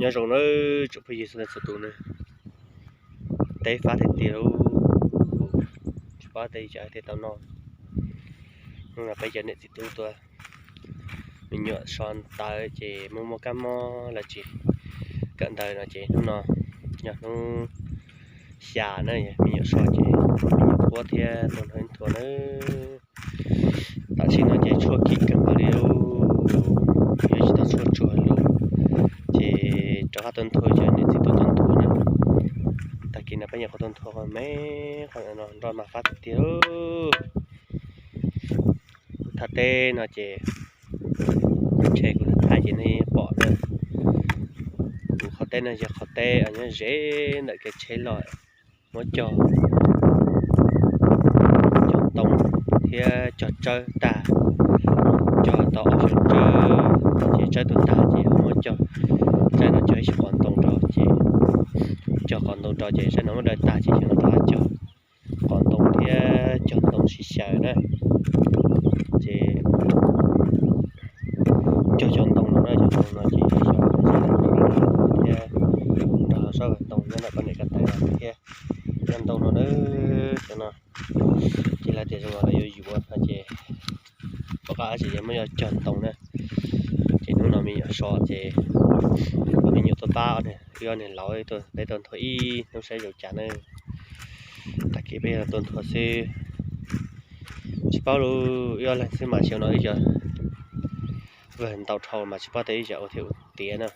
Nyob zoo nawb tsoom phooj ywg txhua leej txhua tus na. Teb fab tiag tiag lauj, tsis paub teb li cas thiaj tau noj. Hnub no peb cov niam txiv tub tuaj, me nyuam so ntawv ces muaj muaj kab mob los tsis kawm ntawv no ces hnub no yog hnub xya na, me nyuam so ces me nyuam quab thiab tuaj nrog nthuav nawb. Tam sim no ces tshuaj kim kawg nkaus li lauj, yuav tsis tau tshuaj tsuag lauj, ces rov qab tuaj nthuav cov niam txiv tub tuaj nthuav na. Tag kis no peb nyuam qhuav tuaj nthuav qhov me, qhov no nroj mas fab tiag tiag lauj. Kuv thaj teb no ces, ntshe kuv thaj ces nej pom na. Kuv qhov teb no yog qhov teb nyob ze ntawm kev tsheb los muab cog, cog ntoo thiab cog tsawb tag, cog tau ob xyoos tsawb, ces tsawb tuaj tag ces muab cog, tsawb no cog ib xyoos qos ntoo rau ces, cog qos ntoo rau ces tsawb no muab daws tag ces xyoo no rov qab cog qos ntoo thiab cog ntoo sib xyaw na. Ces cog cov ntoo no na, cov ntoo no ces xyov thiab nrog sab ntoo nyob ntawm poj niam ko taw no thiab, cov ntoo no na, cov no ces lawv tias zoo los lawv yuav yuav no ces pom qab tsis yuav muab cog ntoo na. Ces hnub no me nyuam so ces me nyuam tuaj pab wb ob niag laus, peb tuaj nthuav ib hnub saib zoo cas na. Tag kis peb yog tuaj nthuav xwb, tsis paub lub ib ob leeg xwb mas xyoo no ib yam vwg ntau dhau mas tsis paub tias ib yam ua thiab ua tiav na.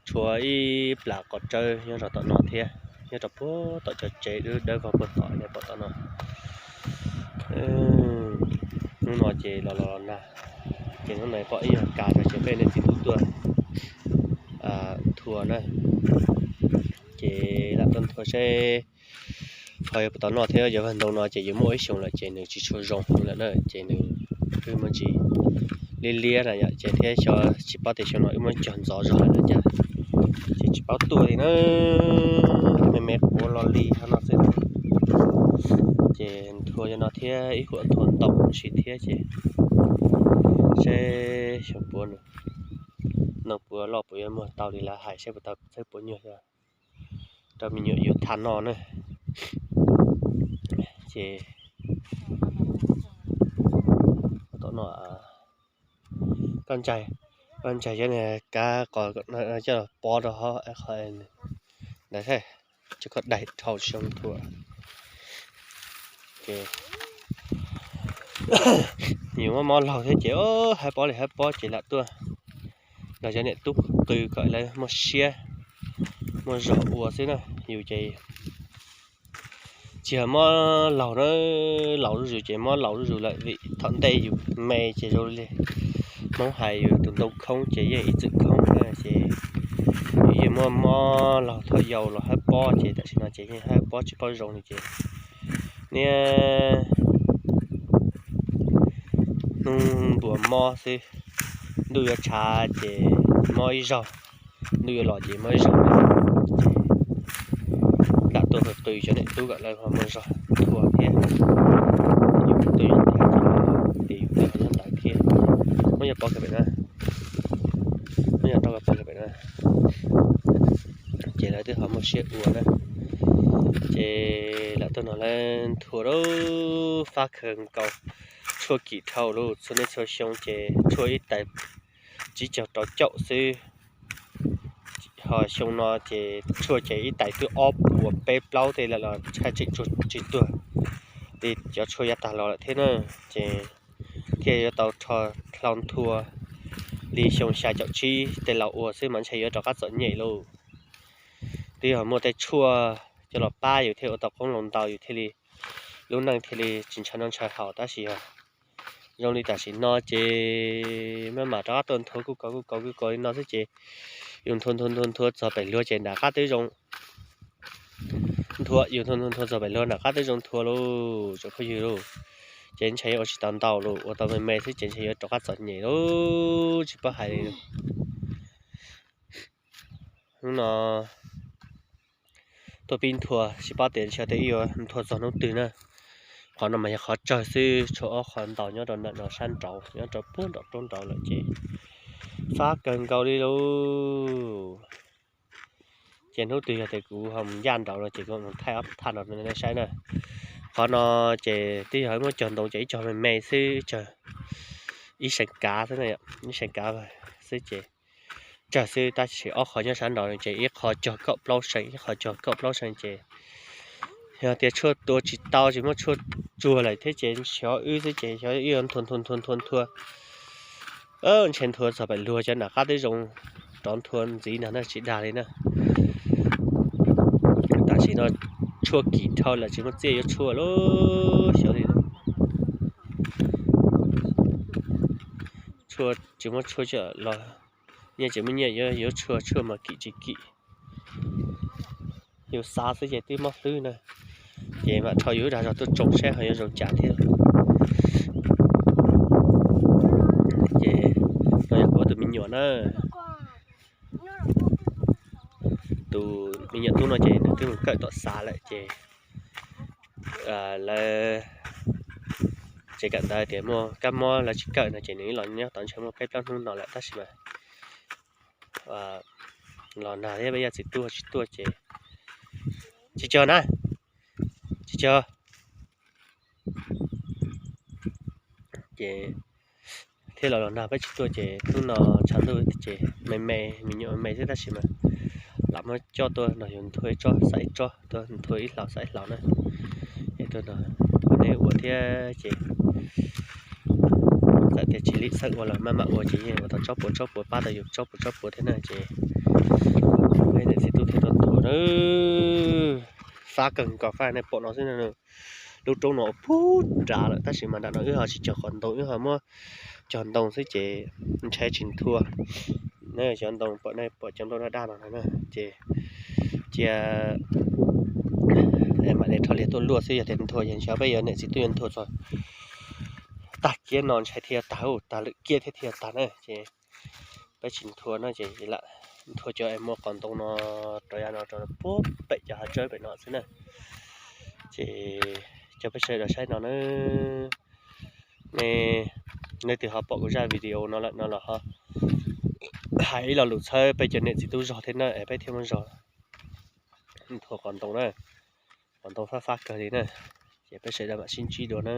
Tshuav ib plam qos tsawb nyob rau tom no thiab, nyob rau puag tom cov tsev dawb vog puag tom nej pom tom no. Hnub no ces los los los nag, ces hnub no pom ib yam kas rau ces peb niam txiv tub tuaj nthuav na. Ces lam tuaj nthuav seb ho yuav puas tau noj thiab, yog vag ntoo no ces yuav muaj ib xyoos lawm ces nws tsis tshua zoo heev lawm na, ces nws wb muab ntsis liab liab na yom, ces thiab xyov tsis paub tias xyoo no wb muab cog ntxov zog lawm na cas, ces tsis paub tuaj li na. Me me quav lo li no xwb, ces nthuav yog no thiab ib huam nthuav ntoo ntsis thiab ces seb xyoo puav, noj puav loj puas yuav muag tau li lawv hais, seb puas tau txawb puav nyuag rau me nyuam yuav tham noj na. Ces tom no koj ntsaig, koj ntsaig cov niag kab qos coj los pob rau hauv qhov ntawd, cov koj daig dhau tsis zoo nthuav. Ces yus muaj mob laug thiab ces haib pob li haib pob ces lam tuaj nrog cov niam tub qw kom lawv muaj siab muaj zog ua xwb na. Yus ces tsis yog mob laug na, laus zuj zus ces mob laus zuj zus lawm vim thaum ntej yus me ces zoo li Hmoob hais yus tus ntoo khoob ces yeej ib txwm khoob na ces yus yeej muaj mob laug thaum yau los haib pob ces tam sim no ces yeej haib pob tsis paub zoo li ces niaj hnub npuas mob xwb. Ntuj yuav tshav ces mob ib zaug, ntuj yuav los ces mob ib zaug. Lam tuaj qw qw cov niam tub kom lawv ho muaj zog nthuav thiab. Yus tuaj yog ntawd ces yus tuaj ho nyob ntawd thiab. Muab yog pob kiag pem na, muab yog rau kiag pob kiag pem na, ces lawv twb ho muaj siab ua na. Ces lam tuaj no lawv nthuav lub fab kawg nkaus, tshuaj kim dhau lawm, txhua niaj txhua xyoo ces tshuaj ib tais tsib caug rau caum xwb. Ho xyoo no ces tshuaj ces ib tais twb ob puas peb plaub tej lawm los tshaj tseem tsis tuag li cov tshuaj yav tag los lawm thiab na. Ces thiaj yuav tau rho hlau nthua li xyoo xya caum tsib tej laus ua xwb mas ntshe yuav rov qab txom nyem lauj. Twb yog muaj tej tshuaj coj los pab yus thiaj ua tau qoob loo ntau yus thiaj li lub neej thiaj li tsis ntshaw noj ntshaw haus tab sis yog zoo li tam sim no ces maj mam rov qab tuaj nthuav kuj kaus kuj kaus kuj kaus li no xwb ces yus nthuav nthuav nthuav nthuav txog pem luag ces nram qab twb zoo nthuav, yus nthuav nthuav nthuav txog pem luag nram qab twb zoo nthuav lauj tsoom phooj ywg lauj. Ces ntshe yuav ua tsis tau ntau lauj, ua tau me me xwb ces ntshe yuav rov qab txom nyem lauj tsis paub hais li. Hnub no tuaj pib nthuav tsis paub tias ntshe tej ib yuav nthuav txog hnub twg na. Qhov no mas yog qhov tsawg xwb, tshuav ob qhov ntau nyob rau ntawm no sab nraud nyob rau puag nram roob nraud lawm ces Fab kawg nkaus li lauj. Ces hnub twg yog tias kuv ho mus ncaj nraud no ces kuv mus thaij ob thaj no nej saib na. Qhov no ces twb yog muab cog ntoo ces ib cog me me xwb, ib seem kav xwb, ib seem kav xwb ces tsawg xwb, tab sis ob qho nyob sab nraud ces ib qho cog kaum plaub seem, ib qho cog kaum plaub seem ces yog tias tshuaj tua tsis tau, tsis muaj tshuaj tsuag lawm thiab ces xyov wb xwb ces xyov wb yuav nthua nthua nthua nthua nthua. Ntshe nthua txog pem luag cov nram qab twb zoo rov nthua ntxiv no na, tsis dag li na. Tam sim no tshuaj kim dhau lawm tsis muaj txiaj yuav tshuaj lawm, xyov li lauj. Tshuaj tsis muaj tshuaj los, nyiaj tsis muaj nyiaj yuav tshuaj, tshuaj mas kim tsis kim. Yus xav xwb ces twb mob hlwb na. Ces mam rho yus ib dag zog tuaj tsoo saib ho yuav zoo cas thiab. Ces no yog kuv tus me nyuam na. Tus me nyuam tub no ces nws twb mus kawm tom xav lawm ces lawv tsev kawm ntawv tias muaj kab mob lawv tsis kawm no ces nws los nyob tod ntshe muaj peb plaub hnub no lawm tab sis mas los nag thiab peb yaj txiv tub tsis tuaj ces tsis cog na, tsis cog. Ces thiab los los nag peb tsis tuaj ces hnub no tshav ntuj ces me me, me nyuam me me xwb tab sis mas lam muab coj tuaj no yus nthua ib tsob xav ib tsob, tuaj nthua ib hlau xav ib hlau na. Es tuaj no nej ua thiab ces txawm tias tsis lim xeeb ua los maj mam ua ces yeej ua tau tsob puas tsob puas pab tau yus tsob puas tsob puas thiab na ces peb niam txiv tub thiaj tuaj nthua na. Fab kawg nkaus, fab nej pom no xwb. Lub roob no puag nrad lawm tab sis mas nram no wb ho tsis cog qhov ntoo, wb ho muab cog ntoo xwb ces ntshai tsis nthua. Cov ntoo pom nej pom cov nplooj daj daj no na ces cia mam li rho liag tuaj luaj xwb, yog tias nthua ces xyov peb yuav niam txiv tub yuav nthua txog tag kiab no ntshai thiaj tag, tag lwm kiab thiab thiaj tag na ces peb tsis nthua no ces lam nthua cov es muaj qhov ntoo no rau yav no rau puag pem cov hav tsawb pem no xwb na. Ces cov peb sawv daws saib no na, nej leej twg ho pom kuv zaj video no lawm no los ho hais ib lo lus txhawb peb cov niam txiv tub zog thiab na es peb thiaj muaj zog nthua qhov ntoo na. Qhov ntoo fab fab kawg li na, ces peb sawv daws mam sib ntsib dua na.